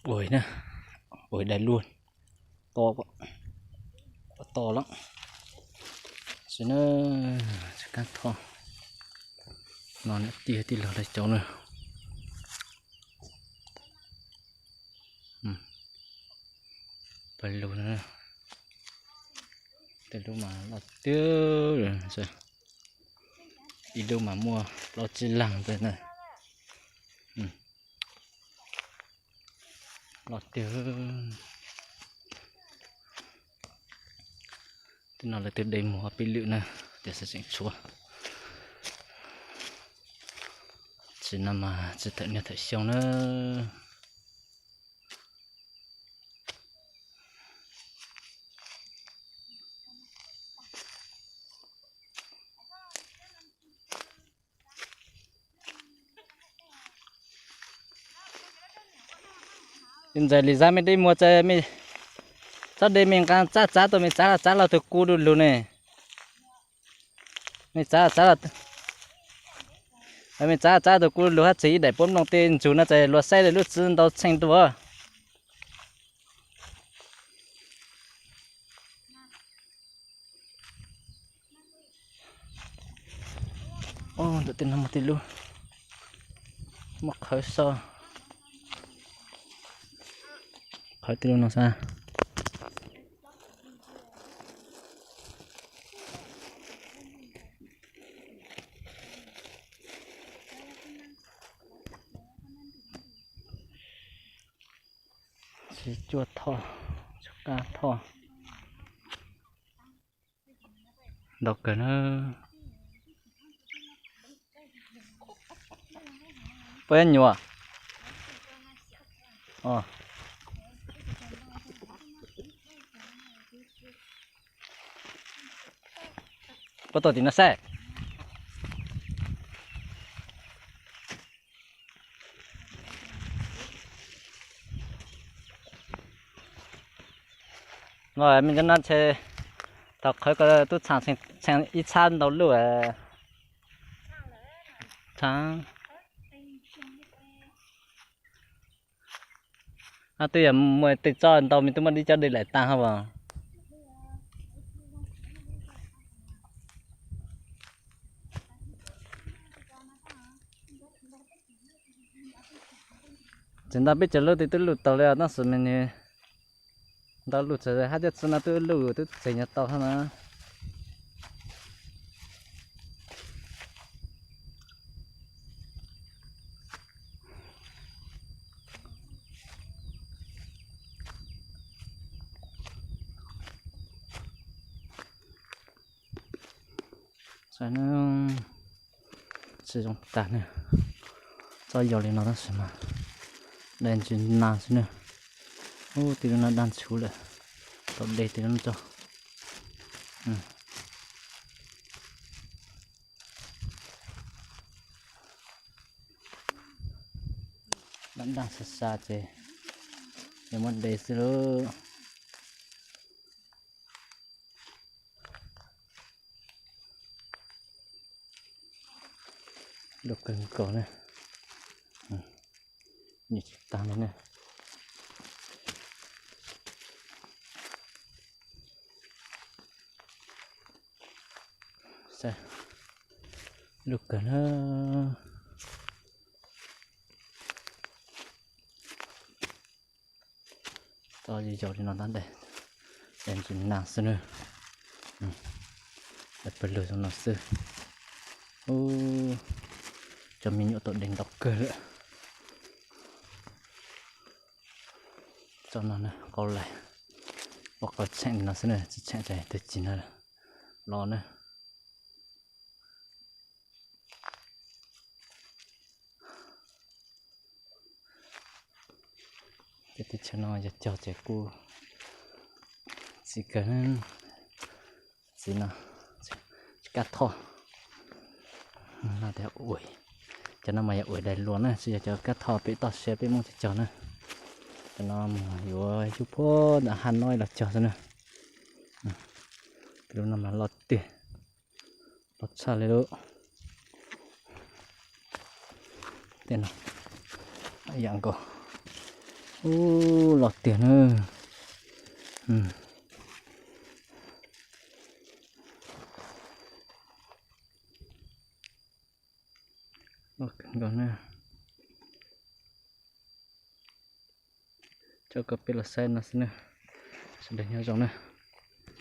Ua na, ua dai luaj, to, to lawm. Xwb na, tsis kab thoj no, niam tij tij laug lawv cov na. Pawg lug na, tej lub mas loj tiag, ib lub mas muaj plaub tsib leeg ntawd na. Loj tiag. Tej no lawv twb de mus pib lwm na, tiam sis tseem tshuav. Tsis no mas tsis thawm niaj thawm xyoo na. Ntxawm Lis Xab, mej de muag txawm, txhob de mej nqa txab txav tau, mej txav los txav los tus kuv du lug ne. Mej txav txav los, mej txav txav tus kuv du lug hab txhim ib daim puab nplooj tej ntsug no txawm luag saib lub txwb ntau txheej dua. Ntawm tej no muaj tej lub, muaj qhawv so, qhawv tej lub no xwb. Tsis cuaj thoj, tsis kab thoj. Ntau kawg na. Puas nyuam? Puas tuaj tim no saib? Mej cov no ntshe thaum qhawv ko tub txhaam txheem ib txhab ntau luj. Txhaam. Ab, twb yog muaj tej tsob ntau mej twb muab dib coj de laim tag hab as. Tseem ntau peb caug lub twb luj tau li os, tab sis mas nws ntau luj txawm hab cov txwb no twb luj twb txeeg nyob tau hab na. Saib na, tsis zoo tag ne. Txob yau li no tab sis mas dai ntsis nas xwb na. Ub, tej lub no daj ntshuv lawm, tau de tej lub no tso. Daj daj sab sab ces yuav muab de xwb lauj. Luj kawg nkaus na, nws tsis tag li na. Saib, luj kawg na. Txob yau li no tab dai, dai ntsis nas xwb na. Dai pawg lug zoo no xwb. Ub, cov me nyuam tau de ntau kawg lawm. Txob no na qau lais, ua qau tsheem li no xwb na, tsis tsheem ces tag kis no los na. Ces teb chaws no yog cog ces kuj txiv kawg, txiv no tsis kaj thoj. No tias ua, cov no mas yog ua dai luas na, tsis yog cov kaj thoj pem toj siab peb Hmoob cog cog na. Cov no mas yuav yug puag ntawm hab no los cog xwb na. Lub no mas loj tiag, loj tshaj li lub. Tej no yam nkaus, Ub, los tiag na. Los kawg nkaus na. Coj koj peb los saib no xwb na. Sawv daws nyob zoo na.